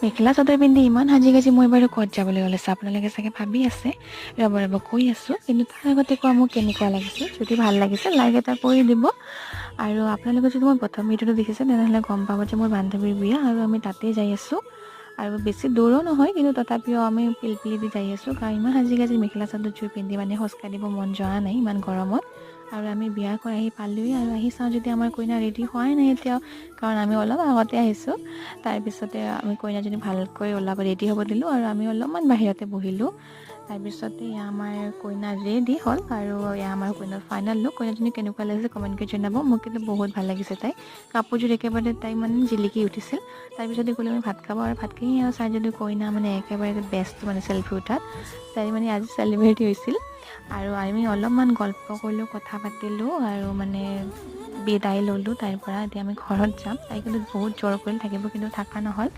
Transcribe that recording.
মেখেলা চাদৰ পিন্ধি ইমান সাজি কাজি মই বাৰু ক'ত যাবলৈ ওলাইছোঁ, আপোনালোকে চাগে ভাবি আছে। ৰ'ব ৰ'ব, কৈ আছোঁ। কিন্তু তাৰ আগতে কোৱা, মোক কেনেকুৱা লাগিছে? যদি ভাল লাগিছে, লাইক এটা কৰি দিব। আৰু আপোনালোকে যদি মই প্ৰথম ভিডিঅ'টো দেখিছে, তেনেহ'লে গম পাব যে মোৰ বান্ধৱীৰ বিয়া আৰু আমি তাতেই যাই আছোঁ। আৰু বেছি দূৰো নহয়, কিন্তু তথাপিও আমি পিলপিলি দি যাই আছোঁ, কাৰণ ইমান সাজি কাজি মেখেলা চাদৰযোৰ পিন্ধি মানে খোজকাঢ়িব মন যোৱা নাই ইমান গৰমত। আৰু আমি বিয়া কৰি আহি পালোঁৱেই আৰু আহি চাওঁ যদি আমাৰ কইনা ৰেডি হোৱাই নাই এতিয়াও, কাৰণ আমি অলপ আগতে আহিছোঁ। তাৰপিছতে আমি কইনাজনী ভালকৈ ওলাব, ৰেডি হ'ব দিলোঁ আৰু আমি অলপমান বাহিৰতে বহিলোঁ। তাৰপিছতে এয়া আমাৰ কইনা ৰেডি হ'ল আৰু এয়া আমাৰ কইনাৰ ফাইনেল লুক। কইনাজনী কেনেকুৱা লাগিছে, কমেণ্ট কৰি জনাব। মোক কিন্তু বহুত ভাল লাগিছে তাই। কাপোৰযোৰ একেবাৰে তাই মানে জিলিকি উঠিছিল। তাৰপিছতে গ'লো আমি ভাত খাব আৰু ভাত খাই আৰু চাই যদি কইনা মানে একেবাৰে বেষ্ট, মানে চেলফি উঠাত তাই মানে আজি চেলিব্ৰেটি হৈছিল। আৰু আমি অলপমান গল্প কৰিলোঁ, কথা পাতিলোঁ আৰু মানে বিদায় ল'লোঁ তাইৰ পৰা। এতিয়া আমি ঘৰত যাম। তাই কিন্তু বহুত জোৰ কৰিল থাকিব, কিন্তু থকা নহ'ল।